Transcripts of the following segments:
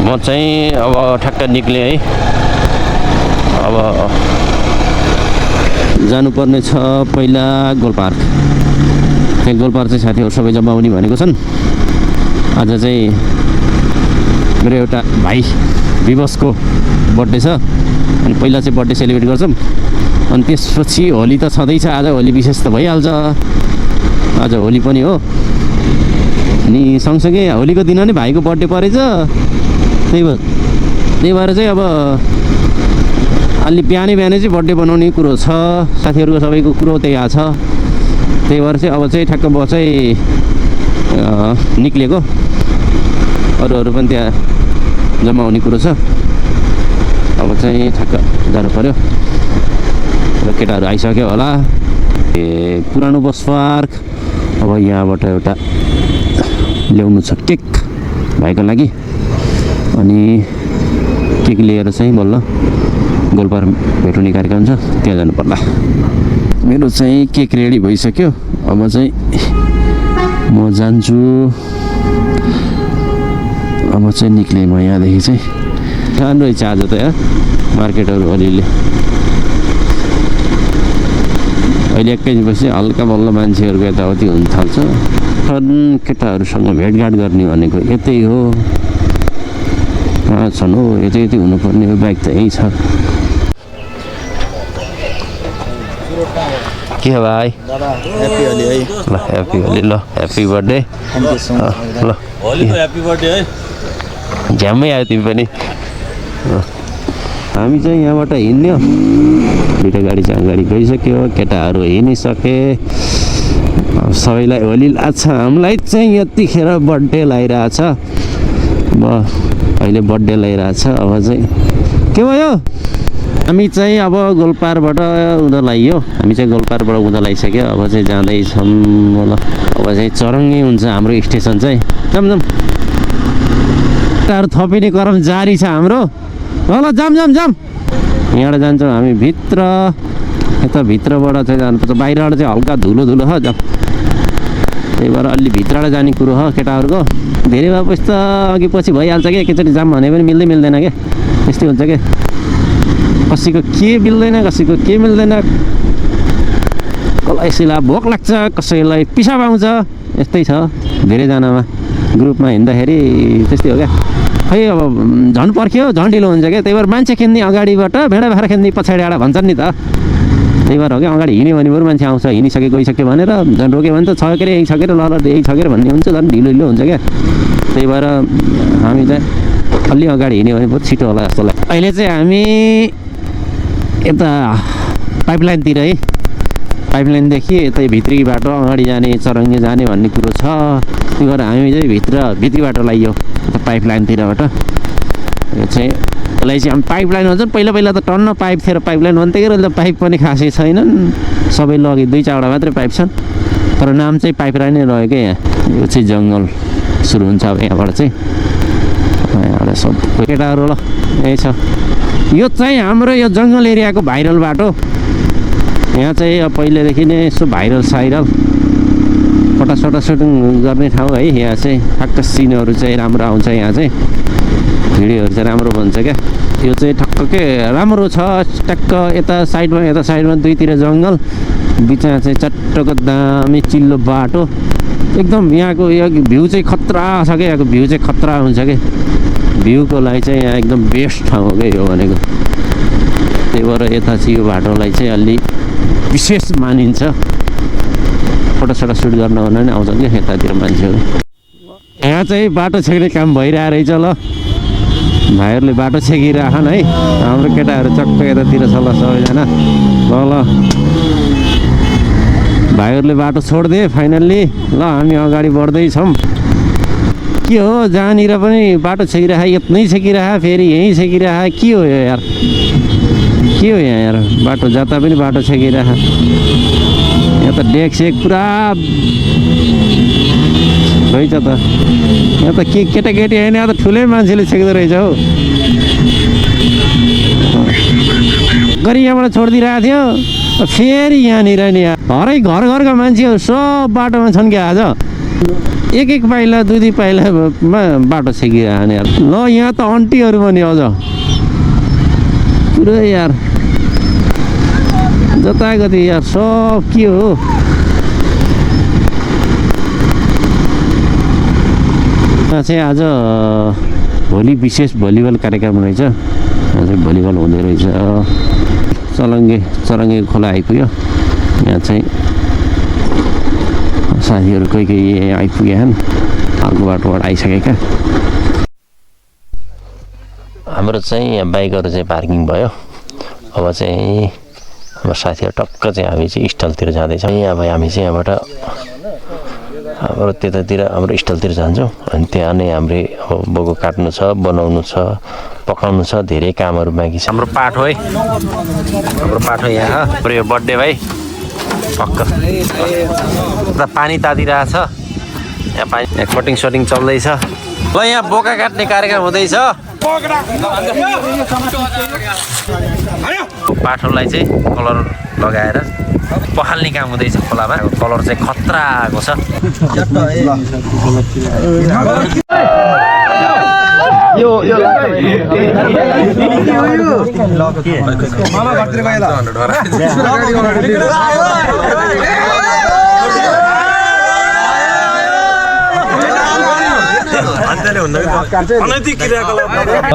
म चाहिँ अब ठ्याक्क निक्लेँ है। अब जानुपर्ने छ पहिला गोलपार्क। त्यहाँ गोलपार्क चाहिँ साथीहरू सबै जम्मा हुने भनेको छन्। आज चाहिँ मेरो एउटा भाइ विवशको बर्थडे छ अनि पहिला चाहिँ बर्थडे सेलिब्रेट गर्छौँ अनि त्यसपछि होली त छँदैछ। आज होली विशेष त भइहाल्छ, आज होली पनि हो अनि सँगसँगै होलीको दिन नै भाइको बर्थडे परेछ। त्यही भएर चाहिँ अब अलि बिहानै चाहिँ बर्थडे बनाउने कुरो छ, साथीहरूको सबैको कुरो त्यही आएको छ। त्यही भएर चाहिँ अब चाहिँ ठ्याक्क म चाहिँ निक्लेको, अरूहरू पनि त्यहाँ जम्मा हुने कुरो छ। अब चाहिँ ठ्याक्क जानु पर्यो र केटाहरू आइसक्यो होला। पुरानो बस पार्क। अब यहाँबाट एउटा ल्याउनु छ केक भाइको लागि अनि केक लिएर चाहिँ बल्ल गोलपार्क भेट हुने कार्यक्रम छ, त्यहाँ जानु पर्ला। मेरो चाहिँ केक रेडी भइसक्यो। अब चाहिँ म जान्छु। अब चाहिँ निक्लेँ म यहाँदेखि चाहिँ। राम्रो रहेछ आज त यहाँ मार्केटहरू अलिअलि। अहिले एकैपछि हल्का बल्ल मान्छेहरूको यताउति हुन थाल्छ। केटाहरूसँग भेटघाट गर्ने भनेको यतै हो। कहाँ छन् हो, यतै हुनुपर्ने हो। बाइक त यहीँ छ। के हो भाइ? ह्याप्पी होली है। ल ह्याप्पी होली। ल ह्याप्पी बर्थडे। ल होलीको ह्याप्पी बर्थडे है। झ्याम्मै आयो तिमी पनि। हामी चाहिँ यहाँबाट हिँड्यो। दुईवटा गाडी चाहिँ अगाडि गइसक्यो। केटाहरू हिँडिसके। सबैलाई होली लाग्छ। हामीलाई चाहिँ यतिखेर बर्थडे लगाइरहेछ। अब अहिले बर्थडे लगाइरहेछ। अब चाहिँ के भयो? हामी चाहिँ अब गोलपार्कबाट उता लगाइयो। हामी चाहिँ गोलपार्कबाट उता लगाइसक्यो। अब चाहिँ जाँदैछौँ। ल अब चाहिँ चरङ्गी हुन्छ हाम्रो स्टेसन चाहिँ। जाम थपिने क्रम जारी छ हाम्रो। ल जाम यहाँबाट जान्छौँ हामी भित्र। यता भित्रबाट चाहिँ जानुपर्छ। बाहिरबाट चाहिँ हल्का धुलो छ जाम। त्यही भएर अलि भित्रबाट जाने कुरो हो केटाहरूको। धेरै भएपछि त अघि पछि भइहाल्छ क्या। एकैचोटि जाम भने पनि मिल्दैन क्या। त्यस्तै हुन्छ क्या। कसैको के मिल्दैन, कसैको के मिल्दैन। कसैलाई भोक लाग्छ, कसैलाई पिसाब आउँछ। यस्तै छ धेरैजनामा। ग्रुपमा हिँड्दाखेरि त्यस्तै हो क्या। खै अब झन् पर्ख्यो झन् ढिलो हुन्छ क्या। त्यही भएर मान्छे खेद्ने अगाडिबाट भेडा बाख्रा खेद्ने पछाडिबाट भन्छन् नि त। त्यही भएर हो क्या। अगाडि हिँड्यो भने बरु मान्छे आउँछ। हिँडिसके गइसक्यो भनेर झन् रोक्यो भने त छ के अरे यही छ के अरे ल यही छ के अरे भन्ने हुन्छ। झन् ढिलो हुन्छ क्या। त्यही भएर हामी चाहिँ अलि अगाडि हिँड्यो भने बहुत छिटो होला जस्तो लाग्छ। अहिले चाहिँ हामी यता पाइपलाइनतिर है। पाइपलाइनदेखि यतै भित्री बाटो अगाडि जाने चरङ्गी जाने भन्ने कुरो छ। त्यही भएर हामी चाहिँ भित्री बाटो लगाइयो पाइपलाइनतिरबाट। यो चाहिँ यसलाई चाहिँ हामी पाइपलाइन भन्छौँ। पहिला त टन्न पाइप थियो र पाइपलाइन भन्थ्यो कि अहिले त पाइप पनि खासै छैनन्। सबै लगे 2-4वटा मात्रै पाइप छन् तर नाम चाहिँ पाइपलाइन नै रह्यो क्या। यहाँ यो चाहिँ जङ्गल सुरु हुन्छ अब यहाँबाट चाहिँ। यहाँबाट सब केटाहरू ल यही छ। यो चाहिँ हाम्रो यो जङ्गल एरियाको भाइरल बाटो। यहाँ चाहिँ अब पहिलेदेखि नै यसो भाइरल फोटो सुटिङ गर्ने ठाउँ है। यहाँ चाहिँ ठ्याक्क सिनहरू चाहिँ राम्रो आउँछ। यहाँ चाहिँ भिडियोहरू चाहिँ राम्रो बन्छ क्या। यो चाहिँ ठक्क के राम्रो छ। ट्याक्क यता साइडमा दुईतिर जङ्गल, बिचमा चाहिँ चट्टको दामी चिल्लो बाटो। एकदम यहाँको यो भ्यू चाहिँ खतरा छ क्या। यहाँको भ्यू चाहिँ खतरा हुन्छ क्या। भ्यूको लागि चाहिँ यहाँ एकदम बेस्ट ठाउँ हो क्या यो भनेको। त्यही भएर यता चाहिँ यो बाटोलाई चाहिँ अलि विशेष मानिन्छ। फोटो सुट गर्न भने आउँछन् क्या यतातिर मान्छेहरू। यहाँ चाहिँ बाटो छेक्ने काम भइरहेको रहेछ। ल भाइहरूले बाटो छेकिराखन् है। हाम्रो केटाहरू चक्क यतातिर छ ल सबैजना। ल भाइहरूले बाटो छोडिदिए फाइनल्ली। ल हामी अगाडि बढ्दैछौँ। के हो जहाँनिर पनि बाटो छेकिराख, यत्नै छेकिराख, फेरि यहीँ छेकिराख। के हो यो यार? के हो यहाँ यार? बाटो जता पनि बाटो छेकिराख। यहाँ त डेकसेक पुरा रहेछ त। यहाँ त के केटाकेटी होइन, यहाँ त ठुलै मान्छेले छेक्दो रहेछ हौ। गरी यहाँबाट छोडिदिइरहेको थियो फेरि यहाँनिर नि हरै घरका मान्छेहरू सब बाटोमा छन् क्या आज। एक पाइला दुई पाइलामा बाटो छेकिरहने यार ल यहाँ त अन्टीहरू पनि अझ पुरै यार जतागति यार सब के हो चाहिँ आज भोलि विशेष भलिबल कार्यक्रम रहेछ आज भलिबल हुँदै रहेछ चरङ्गे खोला आइपुग्यो यहाँ चाहिँ साथीहरू कोही आइपुगेछन् अर्को बाटोबाट आइसकेका हाम्रो चाहिँ यहाँ बाइकहरू चाहिँ पार्किङ भयो अब चाहिँ अब साथीहरू टक्क चाहिँ हामी चाहिँ स्थलतिर जाँदैछौँ अब हामी चाहिँ यहाँबाट हाम्रो त्यतातिर हाम्रो स्थलतिर जान्छौँ अनि त्यहाँ नै हाम्रो अब बोको काट्नु छ बनाउनु छ पकाउनु छ धेरै कामहरू बाँकी छ हाम्रो पाठो है हाम्रो पाठो यहाँ हाम्रो यो बर्थडे भाइ पक्क पानी तातिरहेछ यहाँ पानी यहाँ कटिङ सटिङ चल्दैछ ल यहाँ बोका काट्ने कार्यक्रम हुँदैछ पाठोलाई चाहिँ कलर लगाएर पखाल्ने काम हुँदैछ खोलामा कलर चाहिँ खतरा आएको छ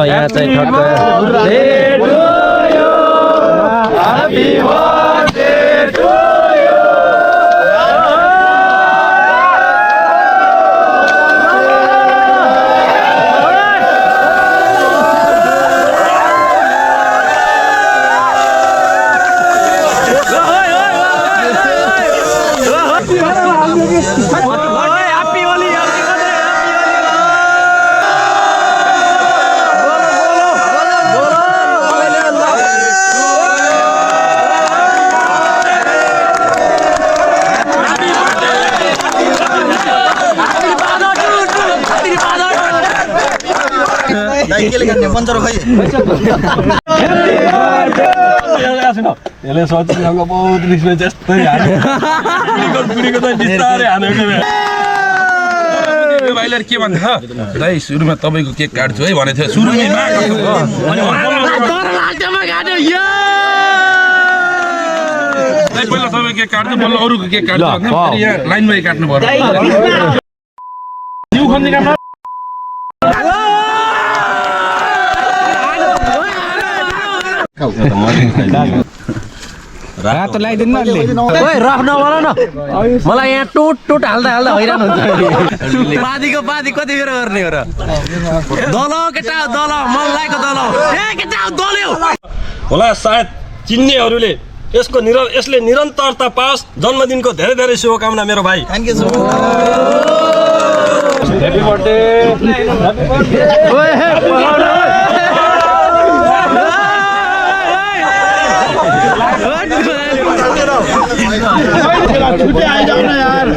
यहाँ चाहिँ भाइले के भन्छ दाइ सुरुमा तपाईको केक काट्छु है भनेको थियो सुरुमै पहिला तपाईँ केक काट्छु बल्ल अरूको केक काट्छु यहाँ लाइनमै काट्नु पर्यो रातो लगाइदिनु न अलि ओइ रफ नबोल न मलाई यहाँ टुट हाल्दा हैरान हुन्छ बादीको बादी कति बेर गर्ने हो र दल केटा दल मल्लाइको दल ए केटा दल्यो होला सायद चिन्नेहरूले यसले निरन्तरता पाओस् जन्मदिनको धेरै धेरै शुभकामना मेरो भाइ थ्यांक यू ह्यापी बर्थडे छुट्टी आइजाऊ न यार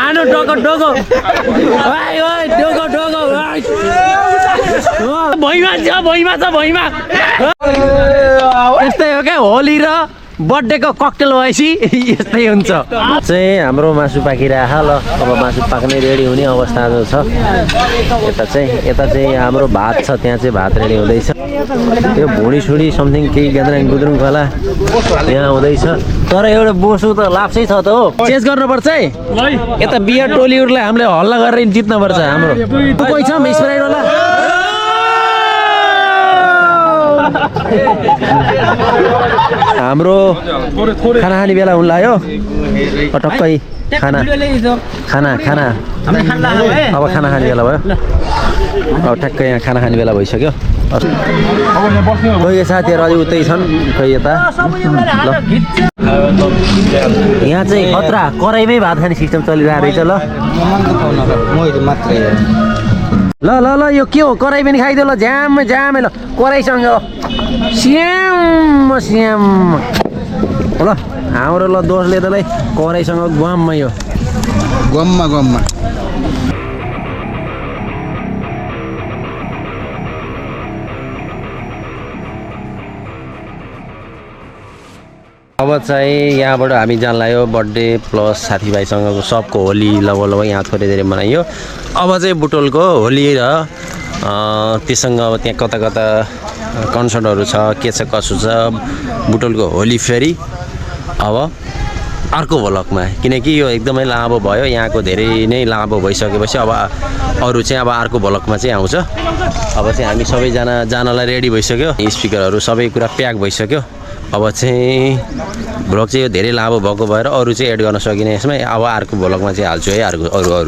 हानो टोको टोको भैमा छ यस्तै हो क्या होली र बर्थडेको ककटेल भएपछि यस्तै हुन्छ चाहिँ हाम्रो मासु पाकिरह ल अब मासु पाक्ने रेडी हुने अवस्था छ यता चाहिँ हाम्रो भात छ त्यहाँ चाहिँ भात रेडी हुँदैछ त्यो भुँडी सुडी समथिङ केही गाद्राङ गुद्रुङ होला यहाँ हुँदैछ तर एउटा बोसु त लाप्सै छ त हो चेन्ज गर्नुपर्छ है यता बियर टोलीहरूलाई हामीले हल्ला गरेर जित्नुपर्छ हाम्रो कोही छ स्प्राइट होला हाम्रो खाना खाने बेला हुन लाग्यो टक्कै खाना अब खाना खाने बेला भयो अब ठ्याक्कै यहाँ खाना खाने बेला भइसक्यो कोही साथीहरू अझै उतै छन् खोइ यता ल यहाँ चाहिँ खतरा कराईमै भात खाने सिस्टम चलिरहेको रहेछ ल ल ल ल यो के हो कराई पनि खाइदियो ल ज्याम ज्यामै ल कराईसँग स्याम स्याम ल हाम्रो ल दोषले त कराईसँग गममा यो गममा अब चाहिँ यहाँबाट हामी जान लाग्यो बर्थडे प्लस साथीभाइसँगको सबको होली लगभग यहाँ थोरै धेरै मनाइयो अब चाहिँ बुटोलको होली र त्योसँग अब त्यहाँ कता कता कन्सर्टहरू छ के छ कसो छ बुटोलको होली फेरि अब अर्को भ्लगमा किनकि यो एकदमै लामो भयो यहाँको धेरै नै लामो भइसकेपछि अब अरू चाहिँ अब अर्को भ्लगमा चाहिँ आउँछ अब चाहिँ हामी सबैजना जानलाई रेडी भइसक्यो स्पिकरहरू सबै कुरा प्याक भइसक्यो अब चाहिँ भ्लग चाहिँ यो धेरै लामो भएको भएर अरू चाहिँ एड गर्न सकिने यसमा अब अर्को भ्लगमा चाहिँ हाल्छु है अरू